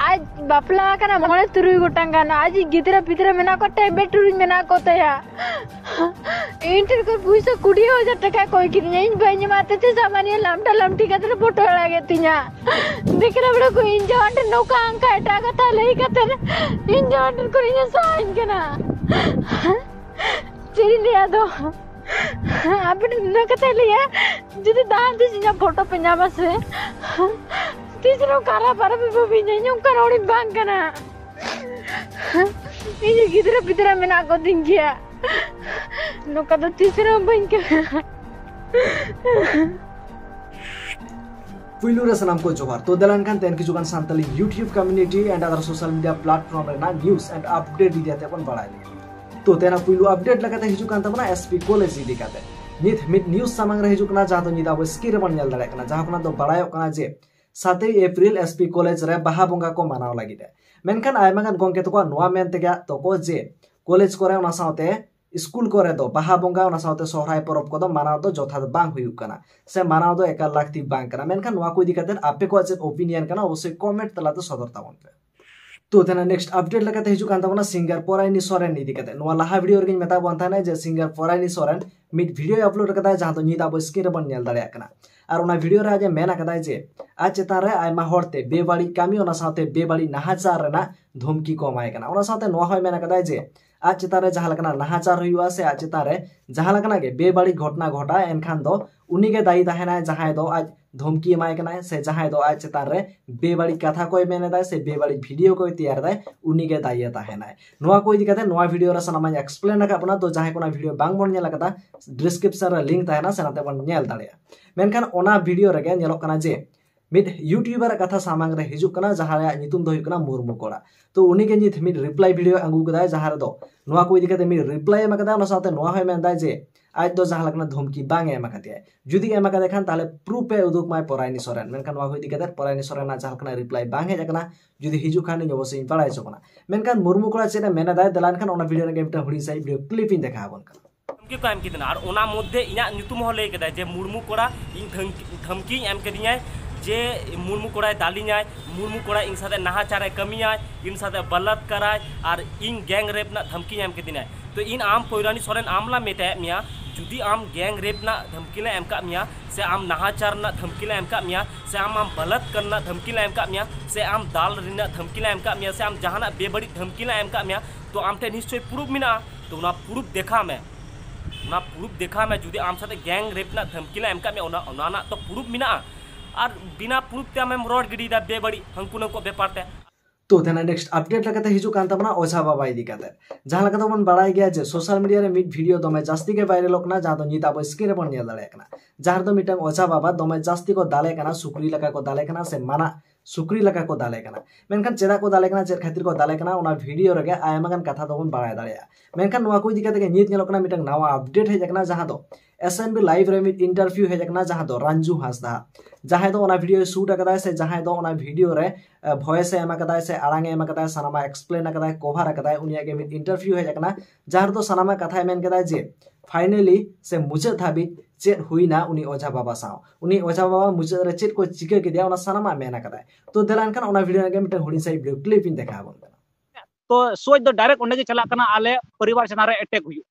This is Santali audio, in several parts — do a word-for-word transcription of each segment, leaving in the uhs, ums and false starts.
ᱟᱡ ᱵᱟᱯᱞᱟ ᱟᱠᱟᱱᱟ ᱢᱚᱬᱮ ᱛᱩᱨᱩᱭ ᱜᱚᱴᱟᱝ ᱜᱟᱱ, ᱟᱡ ᱜᱤᱫᱽᱨᱟᱹ ᱯᱤᱫᱽᱨᱟᱹ ᱢᱮᱱᱟᱜ ᱠᱚᱣᱟ, ᱴᱮᱢᱵᱮ ᱴᱩᱨᱩᱡ ᱢᱮᱱᱟᱜ ᱠᱚ ᱛᱟᱭᱟ᱾ ᱤᱧ ᱴᱷᱮᱱ ᱠᱷᱚᱱ ᱯᱩᱭᱥᱟᱹ ᱠᱩᱲᱤ ᱦᱟᱡᱟᱨ ᱴᱟᱠᱟᱭ ᱠᱚᱭ ᱠᱤᱫᱤᱧᱟ, ᱤᱧ ᱵᱟᱹᱧ ᱮᱢᱟᱫ ᱛᱮ ᱥᱟᱢᱟᱱᱤᱭᱟᱹ ᱞᱟᱢᱴᱟ ᱞᱟᱢᱴᱤ ᱠᱟᱛᱮ ᱯᱷᱳᱴᱳ ᱟᱲᱟᱜᱮᱫ ᱛᱤᱧᱟ᱾ ᱫᱤᱠᱨᱟ ᱵᱮᱲᱟ ᱠᱚ ᱤᱧ ᱡᱟᱶᱟᱭ ᱴᱷᱮᱱ ᱱᱚᱝᱠᱟ ᱚᱱᱠᱟ ᱮᱴᱟᱜ ᱠᱟᱛᱷᱟ ᱞᱟᱹᱭ ᱠᱟᱛᱮ ᱤᱧ ᱡᱟᱶᱟᱭ ᱴᱷᱮᱱ ᱠᱷᱚᱱ ᱤᱧᱮ ᱥᱟᱦᱟᱧ ᱠᱟᱱᱟ᱾ ᱪᱮᱫ ᱤᱧ ᱞᱟᱹᱭᱟ ᱟᱫᱚ? ᱟᱯᱮ ᱴᱷᱮᱱ ᱱᱤᱱᱟᱹᱜ ᱠᱟᱛᱷᱟᱧ ᱞᱟᱹᱭᱟ, ᱡᱩᱫᱤ ᱫᱟᱜ ᱛᱤᱥ ᱤᱧᱟᱹᱜ ᱯᱷᱳᱴᱳ ᱯᱮ ᱧᱟᱢᱟ ᱥᱮ, ᱛᱤᱥ ᱨᱮᱦᱚᱸ ᱠᱟᱨᱟ ᱵᱟᱨᱟ ᱯᱮ ᱵᱷᱟᱹᱵᱤᱧᱟ, ᱤᱧ ᱚᱱᱠᱟᱱ ᱦᱚᱲᱤᱧ ᱵᱟᱝ ᱠᱟᱱᱟ᱾ ᱤᱧ ᱜᱤᱫᱽᱨᱟᱹ ᱯᱤᱫᱽᱨᱟᱹ ᱢᱮᱱᱟᱜ ᱠᱚᱛᱤᱧ ᱜᱮᱭᱟ, ᱱᱚᱝᱠᱟ ᱫᱚ ᱛᱤᱥ ᱨᱮᱦᱚᱸ ᱵᱟᱹᱧ ᱠᱟᱹᱢᱤᱭᱟ᱾ ᱯᱩᱭᱞᱩ ᱨᱮ ᱥᱟᱱᱟᱢ ᱠᱚ ᱡᱚᱦᱟᱨ᱾ ᱛᱚ ᱫᱮᱞᱟ ᱮᱱᱠᱷᱟᱱ ᱛᱮᱦᱮᱧ ᱠᱤᱪᱷᱩ ᱜᱟᱱ Santali YouTube community and other social media platform ᱨᱮᱱᱟᱜ news and update ᱤᱫᱤ ᱠᱟᱛᱮ ᱵᱚᱱ ᱵᱟᱲᱟᱭ ᱞᱮᱜᱮ᱾ ᱛᱚ ᱛᱮᱦᱮᱧᱟᱜ ᱯᱩᱭᱞᱩ update ᱞᱮᱠᱟᱛᱮ ᱦᱤᱡᱩᱜ ᱠᱟᱱ ᱛᱟᱵᱚᱱᱟ S P College ᱤᱫᱤ ᱠᱟᱛᱮ᱾ ᱱᱤᱛ ᱢᱤᱫ news ᱥᱟᱢᱟᱝ ᱨᱮ ᱦᱤᱡᱩᱜ ᱠᱟᱱᱟ, ᱡᱟᱦᱟᱸ ᱫᱚ ᱱᱤᱛ ᱟᱵᱚ screen ᱨᱮᱵᱚᱱ ᱧᱮᱞ ᱫᱟᱲᱮᱭᱟᱜ ᱠᱟᱱᱟ, ᱡᱟᱦᱟᱸ ᱠᱷᱚᱱᱟᱜ ᱫᱚ ᱵᱟᱲᱟᱭᱚᱜ ᱠᱟᱱᱟ ᱡᱮ ᱥᱟᱛᱮᱭ ᱮᱯᱨᱤᱞ S P College ᱨᱮ ᱵᱟᱦᱟ ᱵᱚᱸᱜᱟ ᱠᱚ ᱢᱟᱱᱟᱣ ᱞᱟᱹᱜᱤᱫ ᱮ᱾ ᱢᱮᱱᱠᱷᱟᱱ ᱟᱭᱢᱟ ᱜᱟᱱ ᱜᱚᱢᱠᱮ ᱛᱟᱠᱚᱣᱟᱜ ᱱᱚᱣᱟ ᱢᱮᱱ ᱛᱮᱜᱮ ᱛᱚᱠᱚ ᱡᱮ ᱠᱚᱞᱮᱡᱽ ᱠᱚᱨᱮ, ᱚᱱᱟ ᱥᱟᱶᱛᱮ ᱥᱠᱩᱞ ᱠᱚᱨᱮ ᱫᱚ ᱵᱟᱦᱟ ᱵᱚᱸᱜᱟ, ᱚᱱᱟ ᱥᱟᱶᱛᱮ ᱥᱚᱦᱨᱟᱭ ᱯᱚᱨᱚᱵᱽ ᱠᱚᱫᱚ ᱢᱟᱱᱟᱣ ᱫᱚ ᱡᱚᱛᱷᱟᱛ ᱵᱟᱝ ᱦᱩᱭᱩᱜ ᱠᱟᱱᱟ ᱥᱮ ᱢᱟᱱᱟᱣ ᱫᱚ ᱮᱠᱟᱞ ᱞᱟᱹᱠᱛᱤ ᱵᱟᱝ ᱠᱟᱱᱟ᱾ ᱢᱮᱱᱠᱷᱟᱱ ᱱᱚᱣᱟ ᱠᱚ ᱤᱫᱤ ᱠᱟᱛᱮ ᱟᱯᱮ ᱠᱚᱣᱟᱜ ᱪᱮᱫ opinion ᱠᱟᱱᱟ, ᱚᱵᱚᱥᱥᱳᱭ comment ᱛᱟᱞᱟᱛᱮ ᱥᱚᱫᱚᱨ ᱛᱟᱵᱚᱱ ᱯᱮ᱾ ᱛᱚ ᱛᱮᱦᱮᱧ next update ᱞᱮᱠᱟᱛᱮ ᱦᱤᱡᱩᱜ ᱠᱟᱱ ᱛᱟᱵᱚᱱᱟ singer ᱯᱚᱨᱟᱭᱱᱤ ᱥᱚᱨᱮᱱ ᱤᱫᱤ ᱠᱟᱛᱮ᱾ ᱱᱚᱣᱟ ᱞᱟᱦᱟ video ᱨᱮᱜᱮᱧ ᱢᱮᱛᱟ ᱵᱚᱱ ᱛᱟᱦᱮᱱᱟ ᱡᱮ singer ᱯᱚᱨᱟᱭᱱᱤ ᱥᱚᱨᱮᱱ ᱢᱤᱫ video upload ᱟᱠᱟᱫᱟᱭ, ᱡᱟᱦᱟᱸ ᱫᱚ ᱱᱤᱛ ᱟᱵᱚ screen ᱨᱮᱵᱚᱱ ᱧᱮᱞ ᱫᱟᱲᱮᱭᱟᱜ ᱠᱟᱱᱟ᱾ ᱟᱨ ᱚᱱᱟ video ᱨᱮ ᱟᱡ ᱮ ᱢᱮᱱ ᱟᱠᱟᱫᱟᱭ ᱡᱮ ᱟᱡ ᱪᱮᱛᱟᱱ ᱨᱮ ᱟᱭᱢᱟ ᱦᱚᱲ ᱛᱮ ᱵᱮᱵᱟᱹᱲᱤᱡ ᱠᱟᱹᱢᱤ, ᱚᱱᱟ ᱥᱟᱶᱛᱮ ᱵᱮᱵᱟᱹᱲᱤᱡ ᱱᱟᱦᱟᱪᱟᱨ ᱨᱮᱱᱟᱜ ᱫᱷᱚᱢᱠᱤ ᱠᱚ ᱮᱢᱟᱭ ᱠᱟᱱᱟ᱾ ᱚᱱᱟ ᱥᱟᱶᱛᱮ ᱱᱚᱣᱟ ᱦᱚᱸᱭ ᱢᱮᱱ ᱟᱠᱟᱫᱟᱭ ᱡᱮ ᱟᱡ ᱪᱮᱛᱟᱱ ᱨᱮ ᱡᱟᱦᱟᱸ ᱞᱮᱠᱟᱱᱟᱜ ᱱᱟᱦᱟᱪᱟᱨ ᱦᱩᱭᱩᱜᱼᱟ ᱥᱮ ᱟᱡ ᱪᱮᱛᱟᱱ ᱨᱮ ᱡᱟᱦᱟᱸ ᱞᱮᱠᱟᱱᱟᱜ ᱜᱮ ᱵᱮᱵᱟᱹᱲᱤᱡ ᱜᱷᱚᱴᱚᱱᱟ ᱜᱷᱚᱴᱟᱜᱼᱟ, ᱮᱱᱠᱷᱟᱱ ᱫᱚ ᱩᱱᱤ ᱜᱮ ᱫᱟᱭᱤ ᱛᱟᱦᱮᱱᱟᱭ, ᱡᱟᱦᱟᱸᱭ ᱫᱚ ᱟᱡ ᱫᱷᱚᱢᱠᱤ ᱮᱢᱟᱭ ᱠᱟᱱᱟᱭ ᱥᱮ ᱡᱟᱦᱟᱸᱭ ᱫᱚ ᱟᱡ ᱪᱮᱛᱟᱱ ᱨᱮ ᱵᱮᱵᱟᱹᱲᱤᱡ ᱠᱟᱛᱷᱟ ᱠᱚᱭ ᱢᱮᱱ ᱮᱫᱟᱭ ᱥᱮ ᱵᱮᱵᱟᱹᱲᱤᱡ video ᱠᱚᱭ ᱛᱮᱭᱟᱨ ᱮᱫᱟᱭ, ᱩᱱᱤ ᱜᱮ ᱫᱟᱭᱤ ᱛᱟᱦᱮᱱᱟᱭ᱾ ᱱᱚᱣᱟ ᱠᱚ ᱤᱫᱤ ᱠᱟᱛᱮ ᱱᱚᱣᱟ video ᱨᱮ ᱥᱟᱱᱟᱢᱟᱜ ᱤᱧ explain ᱟᱠᱟᱫ ᱵᱚᱱᱟ᱾ ᱛᱚ ᱡᱟᱦᱟᱸᱭ ᱠᱚ ᱚᱱᱟ video ᱵᱟᱝ ᱵᱚᱱ ᱧᱮᱞ ᱟᱠᱟᱫᱟ, description ᱨᱮ link ᱛᱟᱦᱮᱱᱟ, ᱥᱮ ᱱᱟᱛᱮ ᱵᱚᱱ ᱧᱮᱞ ᱫᱟᱲᱮᱭᱟᱜᱼᱟ᱾ ᱢᱮᱱᱠᱷᱟᱱ ᱚᱱᱟ video ᱨᱮᱜᱮ ᱧᱮᱞᱚᱜ ᱠᱟᱱᱟ ᱡᱮ ᱢᱤᱫ YouTuber ᱟᱜ ᱠᱟᱛᱷᱟ ᱥᱟᱢᱟᱝ ᱨᱮ ᱦᱤᱡᱩᱜ ᱠᱟᱱᱟ, ᱡᱟᱦᱟᱸᱭᱟᱜ ᱧᱩᱛᱩᱢ ᱫᱚ ᱦᱩᱭᱩᱜ ᱠᱟᱱᱟ ᱢᱩᱨᱢᱩ ᱠᱚᱲᱟ᱾ ᱛᱚ ᱩᱱᱤ ᱜᱮ ᱱᱤᱛ ᱢᱤᱫ reply video ᱟᱹᱜᱩ ᱠᱟᱫᱟᱭ, ᱡᱟᱦᱟᱸ ᱨᱮᱫᱚ ᱱᱚᱣᱟ ᱠᱚ ᱤᱫᱤ ᱠᱟᱛᱮ ᱢᱤᱫ reply ᱮᱢ ᱟᱠᱟᱫᱟ᱾ ᱚᱱᱟ ᱥᱟᱶᱛᱮ ᱱᱚᱣᱟ ᱦᱚᱸᱭ ᱢᱮᱱᱫᱟᱭ ᱡᱮ ᱟᱡ ᱫᱚ ᱡᱟᱦᱟᱸ ᱞᱮᱠᱟᱱᱟᱜ ᱫᱷᱚᱢᱠᱤ ᱵᱟᱝ ᱮ ᱮᱢ ᱟᱠᱟᱫᱮᱭᱟ᱾ ᱡᱩᱫᱤ ᱮᱢ ᱟᱠᱟᱫᱮ ᱠᱷᱟᱱ, ᱛᱟᱦᱚᱞᱮ proof ᱮ ᱩᱫᱩᱜ ᱢᱟᱭ ᱯᱚᱨᱟᱭᱱᱤ ᱥᱚᱨᱮᱱ᱾ ᱢᱮᱱᱠᱷᱟᱱ ᱱᱚᱣᱟ ᱠᱚ ᱤᱫᱤ ᱠᱟᱛᱮ ᱯᱚᱨᱟᱭᱱᱤ ᱥᱚᱨᱮᱱᱟᱜ ᱡᱟᱦᱟᱸ ᱞᱮᱠᱟᱱᱟᱜ reply ᱵᱟᱝ ᱦᱮᱡ ᱟᱠᱟᱱᱟ᱾ ᱡᱩᱫᱤ ᱦᱤᱡᱩᱜ ᱠᱷᱟᱱ, ᱤᱧ ᱚᱵᱚᱥᱥᱳᱭ ᱤᱧ ᱵᱟᱲᱟᱭ ᱦᱚᱪᱚ ᱵᱚᱱᱟ᱾ ᱢᱮᱱᱠᱷᱟᱱ ᱢᱩᱨᱢᱩ ᱠᱚᱲᱟ ᱪᱮᱫ ᱮ ᱢᱮᱱ ᱮᱫᱟᱭ, ᱫᱮᱞᱟ ᱮᱱᱠᱷᱟᱱ ᱚᱱᱟ video ᱨᱮᱜᱮ ᱢᱤᱫᱴᱟᱝ ᱦᱩᱰᱤᱧ ᱥᱟᱺᱦᱤᱡ video clip ᱤᱧ ᱫᱮᱠᱷᱟᱣ ᱟᱵᱚᱱ ᱠᱟᱱᱟ᱾ ᱫᱷᱢᱠᱤ ᱠᱚ ᱮᱢ ᱠᱤᱫᱤᱧᱟ᱾ ᱟᱨ ᱚᱱᱟ ᱢᱚᱫᱽᱫᱷᱮ ᱤᱧᱟᱹᱜ ᱧᱩᱛᱩᱢ ᱦᱚᱸ ᱞᱟᱹᱭ ᱠᱮᱫᱟᱭ ᱡᱮ ᱢᱩᱨᱢᱩ ᱠᱚᱲᱟ, ᱤᱧ ᱫᱷᱟᱢ- ᱫᱷᱟᱢᱠᱤᱧ ᱮᱢ ᱠᱟᱫᱤᱧᱟᱭ ᱡᱮ ᱢᱩᱨᱢᱩ ᱠᱚᱲᱟᱭ ᱫᱟᱞᱤᱧᱟᱭ, ᱢᱩᱨᱢᱩ ᱠᱚᱲᱟ ᱤᱧ ᱥᱟᱛᱮ ᱱᱟᱦᱟᱪᱟᱨᱮ ᱠᱟᱹᱢᱤᱭᱟᱭ, ᱤᱧ ᱥᱟᱛᱮ ᱵᱟᱞᱟᱛᱠᱟᱨᱟᱭ ᱟᱨ ᱤᱧ ᱜᱮᱝ ᱨᱮᱯ ᱨᱮᱱᱟᱜ ᱫᱷᱟᱢᱠᱤ ᱧᱟᱢ ᱠᱮᱫᱤᱧᱟᱭ᱾ ᱛᱚ ᱤᱧ ᱟᱢ ᱯᱚᱭᱨᱟᱱᱤ ᱥᱚᱨᱮᱱ ᱟᱢ ᱞᱟ ᱢᱮᱛᱟᱭᱮᱫ ᱢᱮᱭᱟ, ᱡᱩᱫᱤ ᱟᱢ ᱜᱮᱝ ᱨᱮᱯ ᱨᱮᱱᱟᱜ ᱫᱷᱟᱢᱠᱤ ᱞᱮ ᱮᱢ ᱠᱟᱜ ᱢᱮᱭᱟ, ᱥᱮ ᱟᱢ ᱱᱟᱦᱟᱪᱟᱨ ᱨᱮᱱᱟᱜ ᱫᱷᱟᱢᱠᱤ ᱞᱮ ᱮᱢ ᱠᱟᱜ ᱢᱮᱭᱟ, ᱥᱮ ᱟᱢ ᱟᱢ ᱵᱟᱞᱟᱛᱠᱟᱨ ᱨᱮᱱᱟᱜ ᱫᱷᱟᱢᱠᱤ ᱞᱮ ᱮᱢ ᱠᱟᱜ ᱢᱮᱭᱟ, ᱥᱮ ᱟᱢ ᱫᱟᱞ ᱨᱮᱱᱟᱜ ᱫᱷᱟᱢᱠᱤ ᱞᱮ ᱮᱢ ᱠᱟᱜ ᱢᱮᱭᱟ, ᱥᱮ ᱟᱢ ᱡᱟᱦᱟᱱᱟᱜ ᱵᱮᱵᱟᱹᱲᱤᱡ ᱫᱷᱟᱢᱠᱤ ᱞᱮ ᱮᱢ ᱠᱟᱜ ᱢᱮᱭᱟ, ᱛᱚ ᱟᱢ ᱴᱷᱮᱱ ᱱᱤᱥᱪᱚᱭ ᱯᱨᱩᱯ ᱢᱮᱱᱟᱜᱼᱟ᱾ ᱛᱚ ᱚᱱᱟ ᱯᱨᱩᱯ ᱫᱮᱠᱷᱟᱣ ᱢᱮ, ᱚᱱᱟ ᱯᱨᱩᱯ ᱫᱮᱠᱷᱟᱣ ᱢᱮ᱾ ᱡᱩᱫᱤ ᱟᱢ ᱥᱟᱛᱮ ᱜᱮᱝ ᱨᱮᱯ ᱨᱮᱱᱟᱜ ᱫᱷᱟᱢᱠᱤ ᱞᱮ ᱮᱢ ᱠᱟᱜ ᱢᱮᱭᱟ, ᱚᱱᱟ ᱚᱱᱟ ᱨᱮᱱᱟᱜ ᱛᱚ ᱯᱨᱩᱯ ᱢᱮᱱᱟᱜᱼᱟ᱾ ᱟᱨ ᱵᱤᱱᱟ ᱯᱨᱩᱯ ᱛᱮ ᱟᱢᱮᱢ ᱨᱚᱲ ᱜᱤᱰᱤᱭᱮᱫᱟ ᱵᱮᱵᱟᱹᱲᱤᱡ ᱦᱟᱹᱱᱠᱩ ᱱᱟᱹᱱᱠᱩ ᱵᱮᱯᱟᱨ ᱛᱮ᱾ ᱛᱚ ᱛᱮᱱᱟᱜ ᱱᱮᱠᱥᱴ ᱟᱯᱰᱮᱴ ᱞᱮᱠᱟᱛᱮ ᱦᱤᱡᱩᱜ ᱠᱟᱱ ᱛᱟᱵᱚᱱᱟ ᱚᱡᱷᱟ ᱵᱟᱵᱟ ᱤᱫᱤ ᱠᱟᱛᱮ᱾ ᱡᱟᱦᱟᱸ ᱞᱮᱠᱟ ᱛᱮᱵᱚᱱ ᱵᱟᱲᱟᱭ ᱜᱮᱭᱟ ᱡᱮ ᱥᱳᱥᱟᱞ ᱢᱤᱰᱤᱭᱟ ᱨᱮ ᱢᱤᱫ ᱵᱷᱤᱰᱤᱭᱳ ᱫᱚᱢᱮ ᱡᱟᱹᱥᱛᱤ ᱜᱮ ᱵᱷᱟᱭᱨᱟᱞᱚᱜ ᱠᱟᱱᱟ, ᱡᱟᱦᱟᱸ ᱫᱚ ᱱᱤᱛ ᱟᱵᱚ ᱥᱠᱨᱤᱱ ᱨᱮᱵᱚᱱ ᱧᱮᱞ ᱫᱟᱲᱮᱭᱟᱜ ᱠᱟᱱᱟ, ᱡᱟᱦᱟᱸ ᱨᱮᱫᱚ ᱢᱤᱫᱴᱟᱝ ᱚᱡᱷᱟ ᱵᱟᱵᱟ ᱫᱚᱢᱮ ᱡᱟᱹᱥᱛᱤ ᱠᱚ ᱫᱟᱞᱮ ᱠᱟᱱᱟ, ᱥᱩᱠᱨᱤ ᱞᱮᱠᱟ ᱠᱚ ᱫᱟᱞᱮ ᱠᱟᱱᱟ ᱥᱮ ᱢᱟᱱᱟ ᱥᱩᱠᱨᱤ ᱞᱮᱠᱟ ᱠᱚ ᱫᱟᱞᱮ ᱠᱟᱱᱟ᱾ ᱢᱮᱱᱠᱷᱟᱱ ᱪᱮᱫᱟᱜ ᱠᱚ ᱫᱟᱞᱮ ᱠᱟᱱᱟ, ᱪᱮᱫ ᱠᱷᱟᱹᱛᱤᱨ ᱠᱚ ᱫᱟᱞᱮ ᱠᱟᱱᱟ, ᱚᱱᱟ ᱵᱷᱤᱰᱤᱭᱳ ᱨᱮᱜᱮ ᱟᱭᱢᱟ ᱜᱟᱱ ᱠᱟᱛᱷᱟ ᱫᱚᱵᱚᱱ ᱵᱟᱲᱟᱭ ᱫᱟᱲᱮᱭᱟᱜᱼᱟ᱾ ᱢᱮᱱᱠᱷᱟᱱ ᱱᱚᱣᱟ ᱠᱚ ᱤᱫᱤ ᱠᱟᱛᱮ ᱜᱮ ᱱᱤᱛ ᱧᱮᱞᱚᱜ ᱠᱟᱱᱟ ᱢᱤᱫᱴᱟᱝ ᱱᱟᱣᱟ ᱟᱯᱰᱮᱴ ᱦᱮᱡ ᱟᱠᱟᱱᱟ, ᱡᱟᱦᱟᱸ ᱫᱚ ᱮᱥ ᱮᱱ ᱵᱤ ᱞᱟᱭᱤᱵᱷ ᱨᱮ ᱢᱤᱫ ᱤᱱᱴᱟᱨᱵᱷᱤᱭᱩ ᱦᱮᱡ ᱟᱠᱟᱱᱟ, ᱡᱟᱦᱟᱸ ᱫᱚ ᱨᱟᱱᱡᱩ ᱦᱟᱸᱥᱫᱟ, ᱡᱟᱦᱟᱸᱭ ᱫᱚ ᱚᱱᱟ ᱵᱷᱤᱰᱤᱭᱳᱭ ᱥᱩᱴ ᱟᱠᱟᱫᱟᱭ ᱥᱮ ᱡᱟᱦᱟᱸᱭ ᱫᱚ ᱚᱱᱟ ᱵᱷᱤᱰᱤᱭᱳ ᱨᱮ ᱵᱷᱚᱭᱮᱥ ᱮ ᱮᱢ ᱟᱠᱟᱫᱟᱭ ᱥᱮ ᱟᱲᱟᱝ ᱮ ᱮᱢ ᱟᱠᱟᱫᱟᱭ, ᱥᱟᱱᱟᱢᱟᱜ ᱮᱠᱥᱯᱞᱮᱱ ᱟᱠᱟᱫᱟᱭ, ᱠᱚᱵᱷᱟᱨ ᱟᱠᱟᱫᱟᱭ, ᱩᱱᱤᱭᱟᱜ ᱜᱮ ᱢᱤᱫ ᱤᱱᱴᱟᱨᱵᱷᱤᱭᱩ ᱦᱮᱡ ᱟᱠᱟᱱᱟ, ᱡᱟᱦᱟᱸ ᱨᱮᱫᱚ ᱥᱟᱱᱟᱢᱟᱜ ᱠᱟᱛᱷᱟᱭ ᱢᱮᱱ ᱠᱮᱫᱟᱭ ᱡᱮ ᱯᱷᱟᱭᱱᱟᱞᱤ ᱥᱮ ᱢᱩᱪᱟᱹᱫ ᱫᱷᱟᱹᱵᱤᱡ ᱪᱮᱫ ᱦᱩᱭᱱᱟ ᱩᱱᱤ ᱚᱡᱷᱟ ᱵᱟᱵᱟ ᱥᱟᱶ, ᱩᱱᱤ ᱚᱡᱷᱟ ᱵᱟᱵᱟ ᱢᱩᱪᱟᱹᱫ ᱨᱮ ᱪᱮᱫ ᱠᱚ ᱪᱤᱠᱟᱹ ᱠᱮᱫᱮᱭᱟ, ᱚᱱᱟ ᱥᱟᱱᱟᱢᱟᱜ ᱢᱮᱱ ᱟᱠᱟᱫᱟᱭ᱾ ᱛᱚ ᱫᱮᱞᱟ ᱮᱱᱠᱷᱟᱱ ᱚᱱᱟ ᱵᱷᱤᱰᱤᱭᱳ ᱨᱮᱱᱟᱜ ᱜᱮ ᱢᱤᱫᱴᱟᱝ ᱦᱩᱰᱤᱧ ᱥᱟᱺᱦᱤᱡ ᱵᱷᱤᱰᱤᱭᱳ ᱠᱞᱤᱯ ᱤᱧ ᱫᱮᱠᱷᱟᱣ ᱟᱵᱚᱱ ᱠᱟᱱᱟ᱾ ᱛᱚ ᱥᱳᱪ ᱫᱚ ᱰᱟᱭᱨᱮᱠᱴ ᱚᱸᱰᱮ ᱜᱮ ᱪᱟᱞᱟᱜ ᱠᱟᱱᱟ, ᱟᱞᱮ ᱯᱚᱨᱤᱵᱟᱨ ᱪᱮᱛᱟᱱ ᱨᱮ ᱮᱴᱮᱠ ᱦᱩᱭᱩᱜᱼᱟ᱾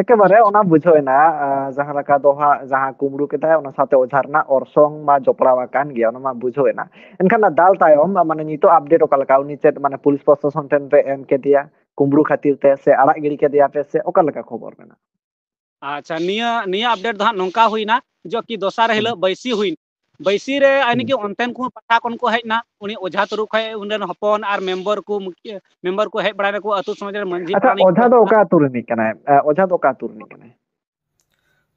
ᱮᱠᱮᱵᱟᱨᱮ ᱚᱱᱟ ᱵᱩᱡᱷᱟᱹᱣ ᱮᱱᱟ᱾ ᱟᱸ, ᱡᱟᱦᱟᱸ ᱞᱮᱠᱟ ᱫᱚ ᱦᱟᱸᱜ ᱡᱟᱦᱟᱸ ᱠᱩᱢᱵᱽᱲᱩ ᱠᱮᱫᱟᱭ, ᱚᱱᱟ ᱥᱟᱶᱛᱮ ᱚᱡᱷᱟ ᱨᱮᱱᱟᱜ ᱚᱨᱥᱚᱝ ᱢᱟ ᱡᱚᱯᱲᱟᱣ ᱟᱠᱟᱱ ᱜᱮᱭᱟ, ᱚᱱᱟ ᱢᱟ ᱵᱩᱡᱷᱟᱹᱣ ᱮᱱᱟ᱾ ᱮᱱᱠᱷᱟᱱ ᱚᱱᱟ ᱫᱟᱞ ᱛᱟᱭᱚᱢ ᱢᱟᱱᱮ ᱱᱤᱛᱚᱜ ᱟᱯᱰᱮᱴ ᱚᱠᱟ ᱞᱮᱠᱟ? ᱩᱱᱤ ᱪᱮᱫ ᱢᱟᱱᱮ ᱯᱩᱞᱤᱥ ᱯᱨᱚᱥᱟᱥᱚᱱ ᱴᱷᱮᱱ ᱯᱮ ᱮᱢ ᱠᱮᱫᱮᱭᱟ ᱠᱩᱢᱵᱽᱲᱩ ᱠᱷᱟᱹᱛᱤᱨ ᱛᱮ, ᱥᱮ ᱟᱲᱟᱜ ᱜᱤᱰᱤ ᱠᱮᱫᱮᱭᱟ ᱯᱮ, ᱥᱮ ᱚᱠᱟ ᱞᱮᱠᱟ ᱠᱷᱚᱵᱚᱨ ᱢᱮᱱᱟᱜᱼᱟ? ᱟᱪᱪᱷᱟ, ᱱᱤᱭᱟᱹ ᱱᱤᱭᱟᱹ ᱟᱯᱰᱮᱴ ᱫᱚ ᱦᱟᱸᱜ ᱱᱚᱝᱠᱟ ᱦᱩᱭᱱᱟ, ᱡᱚ ᱠᱤ ᱫᱚᱥᱟᱨ ᱦᱤᱞᱳᱜ ᱵᱟᱹᱭᱥᱤ ᱦᱩᱭᱱᱟ᱾ ᱵᱟᱹᱭᱥᱤ ᱨᱮ ᱟᱭᱱᱤ ᱠᱤ ᱚᱱᱛᱮᱱ ᱠᱚ ᱯᱟᱦᱴᱟ ᱠᱷᱚᱱ ᱠᱚ ᱦᱮᱡ ᱮᱱᱟ, ᱩᱱᱤ ᱚᱡᱷᱟ ᱛᱟᱹᱨᱩᱵ ᱠᱷᱚᱡ ᱩᱱᱤ ᱨᱮᱱ ᱦᱚᱯᱚᱱ ᱟᱨ ᱢᱮᱢᱵᱟᱨ ᱠᱚ, ᱢᱩᱠᱷᱤᱭᱟᱹ ᱢᱮᱢᱵᱟᱨ ᱠᱚ ᱦᱮᱡ ᱵᱟᱲᱟᱭ ᱱᱟᱠᱚ, ᱟᱹᱛᱩ ᱥᱚᱢᱟᱡᱽ ᱨᱮ ᱢᱟᱹᱡᱷᱤ ᱟᱪᱪᱷᱟ, ᱯᱟᱨᱟᱱᱤᱠ ᱠᱚ ᱚᱡᱷᱟ ᱦᱮᱡ ᱫᱚ ᱵᱟᱲᱟᱭ ᱚᱠᱟ ᱟᱹᱛᱩ ᱨᱤᱱᱤᱡ ᱠᱟᱱᱟᱭ? ᱟᱸ, ᱚᱡᱷᱟ ᱫᱚ ᱚᱠᱟ ᱟᱹᱛᱩ ᱨᱤᱱᱤᱡ ᱠᱟᱱᱟᱭ?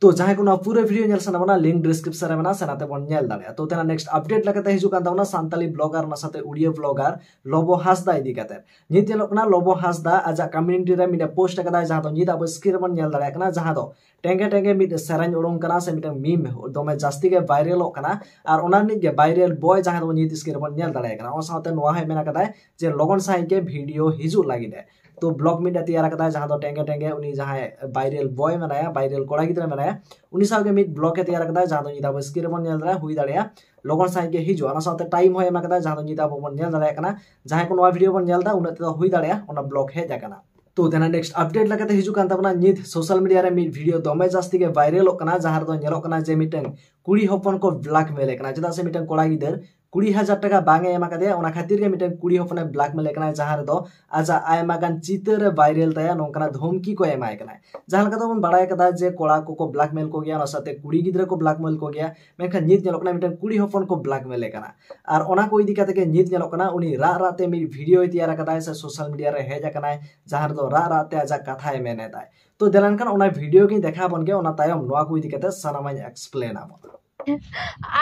ᱛᱚ ᱡᱟᱦᱟᱸᱭ ᱠᱚ ᱱᱚᱣᱟ ᱯᱩᱨᱟᱹ ᱵᱷᱤᱰᱤᱭᱳ ᱧᱮᱞ ᱥᱟᱱᱟ ᱵᱚᱱᱟ, ᱞᱤᱝᱠ ᱰᱤᱥᱠᱨᱤᱯᱥᱚᱱ ᱨᱮ ᱢᱮᱱᱟᱜᱼᱟ, ᱥᱮᱱ ᱟᱛᱮ ᱵᱚᱱ ᱧᱮᱞ ᱫᱟᱲᱮᱭᱟᱜᱼᱟ᱾ ᱛᱚ ᱛᱮᱱᱟᱜ ᱱᱮᱠᱥᱴ ᱟᱯᱰᱮᱴ ᱞᱮᱠᱟᱛᱮ ᱦᱤᱡᱩᱜ ᱠᱟᱱ ᱛᱟᱵᱚᱱᱟ ᱥᱟᱱᱛᱟᱞᱤ ᱵᱞᱚᱜᱟᱨ, ᱚᱱᱟ ᱥᱟᱶᱛᱮ ᱩᱲᱤᱭᱟ ᱵᱞᱚᱜᱟᱨ ᱞᱚᱵᱚ ᱦᱟᱸᱥᱫᱟ ᱤᱫᱤ ᱠᱟᱛᱮ᱾ ᱱᱤᱛ ᱧᱮᱞᱚᱜ ᱠᱟᱱᱟ ᱞᱚᱵᱚ ᱦᱟᱸᱥᱫᱟ ᱟᱡᱟᱜ ᱠᱚᱢᱤᱭᱩᱱᱤᱴᱤ ᱨᱮ ᱢᱤᱫᱴᱮᱱ ᱯᱳᱥᱴ ᱟᱠᱟᱫᱟᱭ, ᱡᱟᱦᱟᱸ ᱫᱚ ᱱᱤᱛ ᱟᱵᱚ ᱥᱠᱨᱤᱱ ᱨᱮᱵᱚᱱ ᱧᱮᱞ ᱫᱟᱲᱮᱭᱟᱜ ᱠᱟᱱᱟ, ᱡᱟᱦᱟᱸ ᱫᱚ ᱴᱮᱝᱜᱮ ᱴᱮᱝᱜᱮ ᱢᱤᱫ ᱥᱮᱨᱮᱧ ᱩᱰᱩᱝ ᱠᱟᱱᱟ ᱥᱮ ᱢᱤᱫᱴᱟᱝ ᱢᱤᱢ ᱫᱚᱢᱮ ᱡᱟᱹᱥᱛᱤ ᱜᱮ ᱵᱷᱟᱭᱨᱟᱞᱚᱜ ᱠᱟᱱᱟ, ᱟᱨ ᱚᱱᱟ ᱨᱤᱱᱤᱡ ᱜᱮ ᱵᱷᱟᱭᱨᱟᱞ ᱵᱚᱭ ᱡᱟᱦᱟᱸᱭ ᱫᱚ ᱱᱤᱛ ᱥᱠᱨᱤᱱ ᱨᱮᱵᱚᱱ ᱧᱮᱞ ᱫᱟᱲᱮᱭᱟᱭ ᱠᱟᱱᱟ᱾ ᱚᱱᱟ ᱥᱟᱶᱛᱮ ᱱᱚᱣᱟ ᱦᱚᱸᱭ ᱢᱮᱱ ᱟᱠᱟᱫᱟᱭ ᱡᱮ ᱞᱚᱜᱚᱱ ᱥᱟᱺᱦᱤᱡ ᱜᱮ ᱵᱷᱤᱰᱤᱭᱳ ᱦᱤᱡᱩᱜ ᱞᱟᱹᱜᱤᱫ ᱮ᱾ ᱛᱚ ᱵᱞᱚᱜ ᱢᱤᱫ ᱮ ᱛᱮᱭᱟᱨ ᱟᱠᱟᱫᱟ, ᱡᱟᱦᱟᱸ ᱫᱚ ᱴᱮᱸᱜᱮ ᱴᱮᱸᱜᱮ ᱩᱱᱤ ᱡᱟᱦᱟᱸᱭ ᱵᱟᱭᱨᱮᱞ ᱵᱚᱭ ᱢᱮᱱᱟᱭᱟ, ᱵᱟᱭᱨᱮᱞ ᱠᱚᱲᱟ ᱜᱤᱫᱽᱨᱟᱹ ᱢᱮᱱᱟᱭᱟ, ᱩᱱᱤ ᱥᱟᱶᱜᱮ ᱢᱤᱫ ᱵᱞᱚᱜ ᱮ ᱛᱮᱭᱟᱨ ᱟᱠᱟᱫᱟ, ᱡᱟᱦᱟᱸ ᱫᱚ ᱧᱤᱫᱟᱹ ᱵᱚ ᱥᱠᱨᱤᱱ ᱨᱮᱵᱚᱱ ᱧᱮᱞ ᱫᱟᱲᱮᱭᱟᱜᱼᱟ, ᱦᱩᱭ ᱫᱟᱲᱮᱭᱟᱜᱼᱟ ᱞᱚᱜᱚᱱ ᱥᱟᱺᱦᱤᱡ ᱜᱮ ᱦᱤᱡᱩᱜᱼᱟ᱾ ᱚᱱᱟ ᱥᱟᱶᱛᱮ ᱴᱟᱭᱤᱢ ᱦᱚᱸ ᱮᱢ ᱟᱠᱟᱫᱟ, ᱡᱟᱦᱟᱸ ᱫᱚ ᱧᱤᱫᱟᱹ ᱟᱵᱚ ᱵᱚᱱ ᱧᱮᱞ ᱫᱟᱲᱮᱭᱟᱜ ᱠᱟᱱᱟ᱾ ᱡᱟᱦᱟᱸᱭ ᱠᱚ ᱱᱚᱣᱟ ᱵᱷᱤᱰᱤᱭᱳ ᱵᱚᱱ ᱧᱮᱞ ᱮᱫᱟ, ᱩᱱᱟᱹᱜ ᱛᱮᱫᱚ ᱦᱩᱭ ᱫᱟᱲᱮᱭᱟᱜᱼᱟ ᱚᱱᱟ ᱵᱞᱚᱜ ᱦᱮᱡ ᱟᱠᱟᱱᱟ᱾ ᱛᱚ ᱫᱮᱱᱟ ᱱᱮᱠᱥᱴ ᱟᱯᱰᱮᱴ ᱞᱮᱠᱟᱛᱮ ᱦᱤᱡᱩᱜ ᱠᱟᱱ ᱛᱟᱵᱚᱱᱟ, ᱱᱤᱛ ᱥᱳᱥᱟᱞ ᱢᱤᱰᱤᱭᱟ ᱨᱮ ᱢᱤᱫ ᱵᱷᱤᱰᱤᱭᱳ ᱫᱚᱢᱮ ᱡᱟᱹᱥᱛᱤ ᱜᱮ ᱵᱷᱟᱭᱨᱟᱞᱚᱜ ᱠᱟᱱᱟ, ᱡᱟᱦᱟᱸ ᱨᱮᱫᱚ ᱧᱮᱞᱚᱜ ᱠᱟᱱᱟ ᱡᱮ ᱢᱤᱫᱴᱟᱝ ᱠᱩᱲᱤ ᱦᱚᱯᱚᱱ ᱠᱚ ᱵᱞᱟᱠᱢᱮᱞ ᱮ ᱠᱟᱱᱟ᱾ ᱪᱮᱫᱟᱜ ᱥᱮ ᱢᱤᱫᱴᱟᱝ ᱠᱚᱲᱟ ᱜᱤᱫᱟᱹᱨ ᱠᱩᱲᱤ ᱦᱟᱡᱟᱨ ᱴᱟᱠᱟ ᱵᱟᱝ ᱮ ᱮᱢ ᱟᱠᱟᱫᱮᱭᱟ, ᱚᱱᱟ ᱠᱷᱟᱹᱛᱤᱨ ᱜᱮ ᱢᱤᱫᱴᱟᱝ ᱠᱩᱲᱤ ᱦᱚᱯᱚᱱᱮ ᱵᱞᱟᱠᱢᱮᱞ ᱮ ᱠᱟᱱᱟ, ᱡᱟᱦᱟᱸ ᱨᱮᱫᱚ ᱟᱡᱟᱜ ᱟᱭᱢᱟ ᱜᱟᱱ ᱪᱤᱛᱟᱹᱨ ᱮ ᱵᱷᱟᱭᱨᱟᱞ ᱛᱟᱭᱟ, ᱱᱚᱝᱠᱟᱱᱟᱜ ᱫᱷᱚᱢᱠᱤ ᱠᱚ ᱮᱢᱟᱭ ᱠᱟᱱᱟ᱾ ᱡᱟᱦᱟᱸ ᱞᱮᱠᱟ ᱛᱮᱵᱚᱱ ᱵᱟᱲᱟᱭ ᱠᱟᱫᱟ ᱡᱮ ᱠᱚᱲᱟ ᱠᱚᱠᱚ ᱵᱞᱟᱠᱢᱮᱞ ᱠᱚᱜᱮᱭᱟ, ᱚᱱᱟ ᱥᱟᱶᱛᱮ ᱠᱩᱲᱤ ᱜᱤᱫᱽᱨᱟᱹ ᱠᱚ ᱵᱞᱟᱠᱢᱮᱞ ᱠᱚᱜᱮᱭᱟ, ᱢᱮᱱᱠᱷᱟᱱ ᱱᱤᱛ ᱧᱮᱞᱚᱜ ᱠᱟᱱᱟ ᱢᱤᱫᱴᱟᱝ ᱠᱩᱲᱤ ᱦᱚᱯᱚᱱ ᱠᱚ ᱵᱞᱟᱠᱢᱮᱞ ᱮ ᱠᱟᱱᱟ᱾ ᱟᱨ ᱚᱱᱟ ᱠᱚ ᱤᱫᱤ ᱠᱟᱛᱮ ᱜᱮ ᱱᱤᱛ ᱧᱮᱞᱚᱜ ᱠᱟᱱᱟ ᱩᱱᱤ ᱨᱟᱜ ᱨᱟᱜ ᱛᱮ ᱢᱤᱫ ᱵᱷᱤᱰᱤᱭᱳᱭ ᱛᱮᱭᱟᱨ ᱟᱠᱟᱫᱟᱭ ᱥᱮ ᱥᱳᱥᱟᱞ ᱢᱤᱰᱤᱭᱟ ᱨᱮ ᱦᱮᱡ ᱟᱠᱟᱱᱟᱭ, ᱡᱟᱦᱟᱸ ᱨᱮᱫᱚ ᱨᱟᱜ ᱨᱟᱜ ᱛᱮ ᱟᱡᱟᱜ ᱠᱟᱛᱷᱟᱭ ᱢᱮᱱ ᱮᱫᱟᱭ᱾ ᱛᱚ ᱫᱮᱞᱟ ᱮᱱᱠᱷᱟᱱ ᱚᱱᱟ ᱵᱷᱤᱰᱤᱭᱳ ᱜᱤᱧ ᱫᱮᱠᱷᱟᱣ ᱟᱵᱚᱱ ᱜᱮ, ᱚᱱᱟ ᱛᱟᱭᱚᱢ ᱱᱚᱣᱟ ᱠᱚ ᱤᱫᱤ ᱠᱟᱛᱮ ᱥᱟᱱᱟᱢᱟᱧ ᱮᱠᱥᱯᱞᱮᱱ ᱟᱵᱚᱱᱟ᱾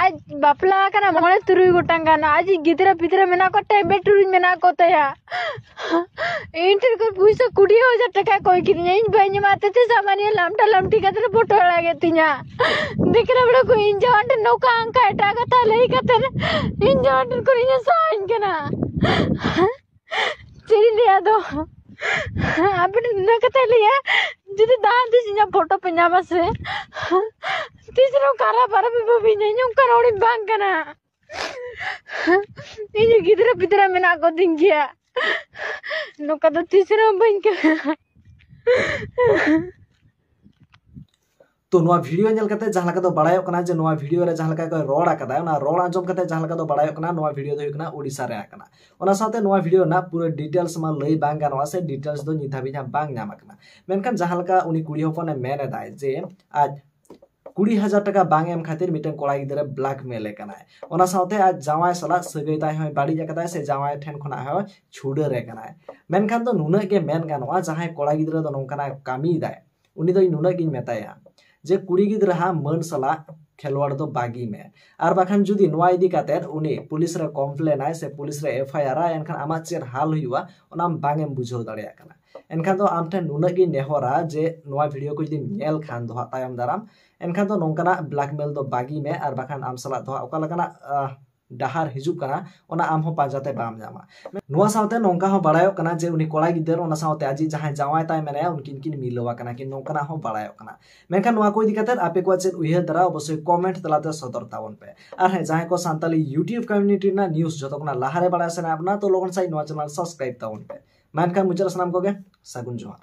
ᱟᱡ ᱵᱟᱯᱞᱟ ᱟᱠᱟᱱᱟ ᱢᱚᱬᱮ ᱛᱩᱨᱩᱭ ᱜᱚᱴᱟᱝ ᱜᱟᱱ, ᱟᱡ ᱜᱤᱫᱽᱨᱟᱹ ᱯᱤᱫᱽᱨᱟᱹ ᱢᱮᱱᱟᱜ ᱠᱚ, ᱴᱮᱢᱮ ᱴᱩᱨᱩᱡ ᱢᱮᱱᱟᱜ ᱠᱚ ᱛᱟᱭᱟ᱾ ᱤᱧ ᱴᱷᱮᱱ ᱠᱷᱚᱱ ᱯᱩᱭᱥᱟᱹ ᱠᱩᱲᱤ ᱦᱟᱡᱟᱨ ᱴᱟᱠᱟᱭ ᱠᱚᱭ ᱠᱤᱫᱤᱧᱟ, ᱤᱧ ᱵᱟᱹᱧ ᱮᱢᱟ ᱛᱮ ᱥᱟᱢᱟᱱᱤᱭᱟᱹ ᱞᱟᱢᱴᱟ ᱞᱟᱢᱴᱤ ᱠᱟᱛᱮ ᱯᱷᱳᱴᱳ ᱟᱲᱟᱜ ᱮᱫ ᱛᱤᱧᱟ᱾ ᱫᱤᱠᱨᱟ ᱵᱮᱲᱟ ᱠᱚ ᱤᱧ ᱡᱟᱶᱟᱭ ᱴᱷᱮᱱ ᱱᱚᱝᱠᱟ ᱚᱱᱠᱟ ᱮᱴᱟᱜ ᱠᱟᱛᱷᱟ ᱞᱟᱹᱭ ᱠᱟᱛᱮ ᱤᱧ ᱡᱟᱶᱟᱭ ᱴᱷᱮᱱ ᱠᱷᱚᱱ ᱤᱧ ᱥᱟᱦᱟᱧ ᱠᱟᱱᱟ᱾ ᱪᱮᱫ ᱤᱧ ᱞᱟᱹᱭᱟ ᱟᱫᱚ? ᱟᱯᱮ ᱴᱷᱮᱱ ᱱᱤᱱᱟᱹᱜ ᱠᱟᱛᱷᱟᱧ ᱞᱟᱹᱭᱟ, ᱡᱩᱫᱤ ᱫᱟᱜ ᱫᱤᱥ ᱤᱧᱟᱹᱜ ᱯᱷᱳᱴᱳ ᱯᱮ ᱧᱟᱢᱟ ᱥᱮ, ᱛᱤᱥ ᱨᱮᱦᱚᱸ ᱠᱷᱟᱨᱟᱯ ᱟᱨ ᱵᱟᱯᱮ ᱵᱷᱟᱹᱵᱤᱧᱟ, ᱤᱧ ᱚᱱᱠᱟᱱ ᱦᱚᱲᱤᱧ ᱵᱟᱝ ᱠᱟᱱᱟ᱾ ᱤᱧ ᱜᱤᱫᱽᱨᱟᱹ ᱯᱤᱫᱽᱨᱟᱹ ᱢᱮᱱᱟᱜ ᱠᱚᱛᱤᱧ ᱜᱮᱭᱟ, ᱱᱚᱝᱠᱟ ᱫᱚ ᱛᱤᱥ ᱨᱮᱦᱚᱸ ᱵᱟᱹᱧ ᱠᱟᱱᱟ᱾ ᱛᱚ ᱱᱚᱣᱟ ᱵᱷᱤᱰᱤᱭᱳ ᱧᱮᱞ ᱠᱟᱛᱮ ᱡᱟᱦᱟᱸ ᱞᱮᱠᱟ ᱫᱚ ᱵᱟᱲᱟᱭᱚᱜ ᱠᱟᱱᱟ ᱡᱮ ᱱᱚᱣᱟ ᱵᱷᱤᱰᱤᱭᱳ ᱨᱮ ᱡᱟᱦᱟᱸ ᱞᱮᱠᱟ ᱠᱚ ᱨᱚᱲ ᱟᱠᱟᱫᱟ, ᱚᱱᱟ ᱨᱚᱲ ᱟᱸᱡᱚᱢ ᱠᱟᱛᱮ ᱡᱟᱦᱟᱸ ᱞᱮᱠᱟ ᱫᱚ ᱵᱟᱲᱟᱭᱚᱜ ᱠᱟᱱᱟ, ᱱᱚᱣᱟ ᱵᱷᱤᱰᱤᱭᱳ ᱫᱚ ᱦᱩᱭᱩᱜ ᱠᱟᱱᱟ ᱳᱰᱤᱥᱟ ᱨᱮᱭᱟᱜ ᱠᱟᱱᱟ᱾ ᱚᱱᱟ ᱥᱟᱶᱛᱮ ᱱᱚᱣᱟ ᱵᱷᱤᱰᱤᱭᱳ ᱨᱮᱱᱟᱜ ᱯᱩᱨᱟᱹ ᱰᱤᱴᱮᱞᱥ ᱢᱟ ᱞᱟᱹᱭ ᱵᱟᱝ ᱜᱟᱱᱚᱜᱼᱟ ᱥᱮ ᱰᱤᱴᱮᱞᱥ ᱫᱚ ᱱᱤᱛ ᱦᱟᱹᱵᱤᱡ ᱦᱟᱸᱜ ᱵᱟᱝ ᱧᱟᱢ ᱟᱠᱟᱱᱟ᱾ ᱢᱮᱱᱠᱷᱟᱱ ᱡᱟᱦᱟᱸ ᱞᱮᱠᱟ ᱩᱱᱤ ᱠᱩᱲᱤ ᱦᱚᱯᱚᱱᱮ ᱢᱮᱱ ᱮᱫᱟᱭ ᱡᱮ ᱟᱡ ᱠᱩᱲᱤ ᱦᱟᱡᱟᱨ ᱴᱟᱠᱟ ᱵᱟᱝ ᱮᱢ ᱠᱷᱟᱹᱛᱤᱨ ᱢᱤᱫᱴᱮᱱ ᱠᱚᱲᱟ ᱜᱤᱫᱽᱨᱟᱹ ᱵᱞᱟᱠᱢᱮᱞ ᱮ ᱠᱟᱱᱟᱭ, ᱚᱱᱟ ᱥᱟᱶᱛᱮ ᱟᱡ ᱡᱟᱶᱟᱭ ᱥᱟᱞᱟᱜ ᱥᱟᱹᱜᱟᱹᱭ ᱛᱟᱭ ᱦᱚᱸᱭ ᱵᱟᱹᱲᱤᱡ ᱟᱠᱟᱫᱟᱭ ᱥᱮ ᱡᱟᱶᱟᱭ ᱴᱷᱮᱱ ᱠᱷᱚᱱᱟᱜ ᱦᱚᱸ ᱪᱷᱩᱰᱟᱹᱨ ᱮ ᱠᱟᱱᱟᱭ᱾ ᱢᱮᱱᱠᱷᱟᱱ ᱫᱚ ᱱᱩᱱᱟᱹᱜ ᱜᱮ ᱢᱮᱱ ᱜᱟᱱᱚᱜᱼᱟ, ᱡᱟᱦᱟᱸᱭ ᱠᱚᱲᱟ ᱜᱤᱫᱽᱨᱟᱹ ᱫᱚ ᱱᱚᱝᱠᱟᱱᱟᱜ ᱠᱟᱹᱢᱤᱭᱮᱫᱟᱭ, ᱩᱱᱤ ᱫᱚ ᱤᱧ ᱱᱩᱱᱟᱹᱜ ᱜᱤᱧ ᱢᱮᱛᱟᱭᱟ ᱡᱮ ᱠᱩᱲᱤ ᱜᱤᱫᱽᱨᱟᱹ ᱦᱟᱸᱜ ᱢᱟᱹᱱ ᱥᱟᱞᱟᱜ ᱠᱷᱮᱞᱣᱟᱲ ᱫᱚ ᱵᱟᱹᱜᱤ ᱢᱮ, ᱟᱨ ᱵᱟᱠᱷᱟᱱ ᱡᱩᱫᱤ ᱱᱚᱣᱟ ᱤᱫᱤ ᱠᱟᱛᱮ ᱩᱱᱤ ᱯᱩᱞᱤᱥ ᱨᱮ ᱠᱚᱢᱯᱞᱮᱱᱟᱭ ᱥᱮ ᱯᱩᱞᱤᱥ ᱨᱮ ᱮᱯᱷ ᱟᱭ ᱟᱨ ᱟᱭ, ᱮᱱᱠᱷᱟᱱ ᱟᱢᱟᱜ ᱪᱮᱫ ᱦᱟᱞ ᱦᱩᱭᱩᱜᱼᱟ, ᱚᱱᱟ ᱟᱢ ᱵᱟᱝ ᱮᱢ ᱵᱩᱡᱷᱟᱹᱣ ᱫᱟᱲᱮᱭᱟᱜ ᱠᱟᱱᱟ᱾ ᱮᱱᱠᱷᱟᱱ ᱫᱚ ᱟᱢ ᱴᱷᱮᱱ ᱱᱩᱱᱟᱹᱜ ᱜᱤᱧ ᱱᱮᱦᱚᱨᱟ ᱡᱮ ᱱᱚᱣᱟ ᱵᱷᱤᱰᱤᱭᱳ ᱠᱚ ᱡᱩᱫᱤᱢ ᱧᱮᱞ ᱠᱷᱟᱱ ᱫᱚ ᱦᱟᱸᱜ ᱛᱟᱭᱚᱢ ᱫᱟᱨᱟᱢ, ᱮᱱᱠᱷᱟᱱ ᱫᱚ ᱱᱚᱝᱠᱟᱱᱟᱜ ᱵᱞᱟᱠᱢᱮᱞ ᱫᱚ ᱵᱟᱹᱜᱤ ᱢᱮ, ᱟᱨ ᱵᱟᱠᱷᱟᱱ ᱟᱢ ᱥᱟᱞᱟᱜ ᱫᱚ ᱦᱟᱸᱜ ᱚᱠᱟ ᱞᱮᱠᱟᱱᱟᱜ, ᱟᱦ, ᱰᱟᱦᱟᱨ ᱦᱤᱡᱩᱜ ᱠᱟᱱᱟ, ᱚᱱᱟ ᱟᱢ ᱦᱚᱸ ᱯᱟᱸᱡᱟ ᱛᱮ ᱵᱟᱢ ᱧᱟᱢᱟ᱾ ᱱᱚᱣᱟ ᱥᱟᱶᱛᱮ ᱱᱚᱝᱠᱟ ᱦᱚᱸ ᱵᱟᱲᱟᱭᱚᱜ ᱠᱟᱱᱟ ᱡᱮ ᱩᱱᱤ ᱠᱚᱲᱟ ᱜᱤᱫᱟᱹᱨ ᱚᱱᱟ ᱥᱟᱶᱛᱮ ᱟᱡᱤᱡ ᱡᱟᱦᱟᱸᱭ ᱡᱟᱶᱟᱭ ᱛᱟᱭ ᱢᱮᱱᱟᱭᱟ, ᱩᱱᱠᱤᱱ ᱠᱤᱱ ᱢᱤᱞᱟᱹᱣ ᱟᱠᱟᱱᱟ ᱠᱤᱱ, ᱱᱚᱝᱠᱟᱱᱟᱜ ᱦᱚᱸ ᱵᱟᱲᱟᱭᱚᱜ ᱠᱟᱱᱟ᱾ ᱢᱮᱱᱠᱷᱟᱱ ᱱᱚᱣᱟ ᱠᱚ ᱤᱫᱤ ᱠᱟᱛᱮ ᱟᱯᱮ ᱠᱚᱣᱟᱜ ᱪᱮᱫ ᱩᱭᱦᱟᱹᱨ ᱫᱷᱟᱨᱟ, ᱚᱵᱚᱥᱥᱳᱭ comment ᱛᱟᱞᱟᱛᱮ ᱥᱚᱫᱚᱨ ᱛᱟᱵᱚᱱ ᱯᱮ᱾ ᱟᱨ ᱦᱮᱸ, ᱡᱟᱦᱟᱸᱭ ᱠᱚ ᱥᱟᱱᱛᱟᱞᱤ YouTube community ᱨᱮᱱᱟᱜ news ᱡᱚᱛᱚ ᱠᱷᱚᱱᱟᱜ ᱞᱟᱦᱟᱨᱮ ᱵᱟᱲᱟᱭ ᱥᱟᱱᱟᱭᱮᱫ ᱵᱚᱱᱟ, ᱛᱚ ᱞᱚᱜᱚᱱ ᱥᱟᱺᱦᱤᱡ ᱱᱚᱣᱟ channel subscribe ᱛᱟᱵᱚᱱ ᱯᱮ᱾ ᱢᱮᱱᱠᱷᱟᱱ ᱢᱩᱪᱟᱹᱫ ᱨᱮ ᱥᱟᱱᱟᱢ ᱠᱚᱜᱮ ᱥᱟᱹᱜᱩᱱ ᱡᱚᱦᱟᱨ᱾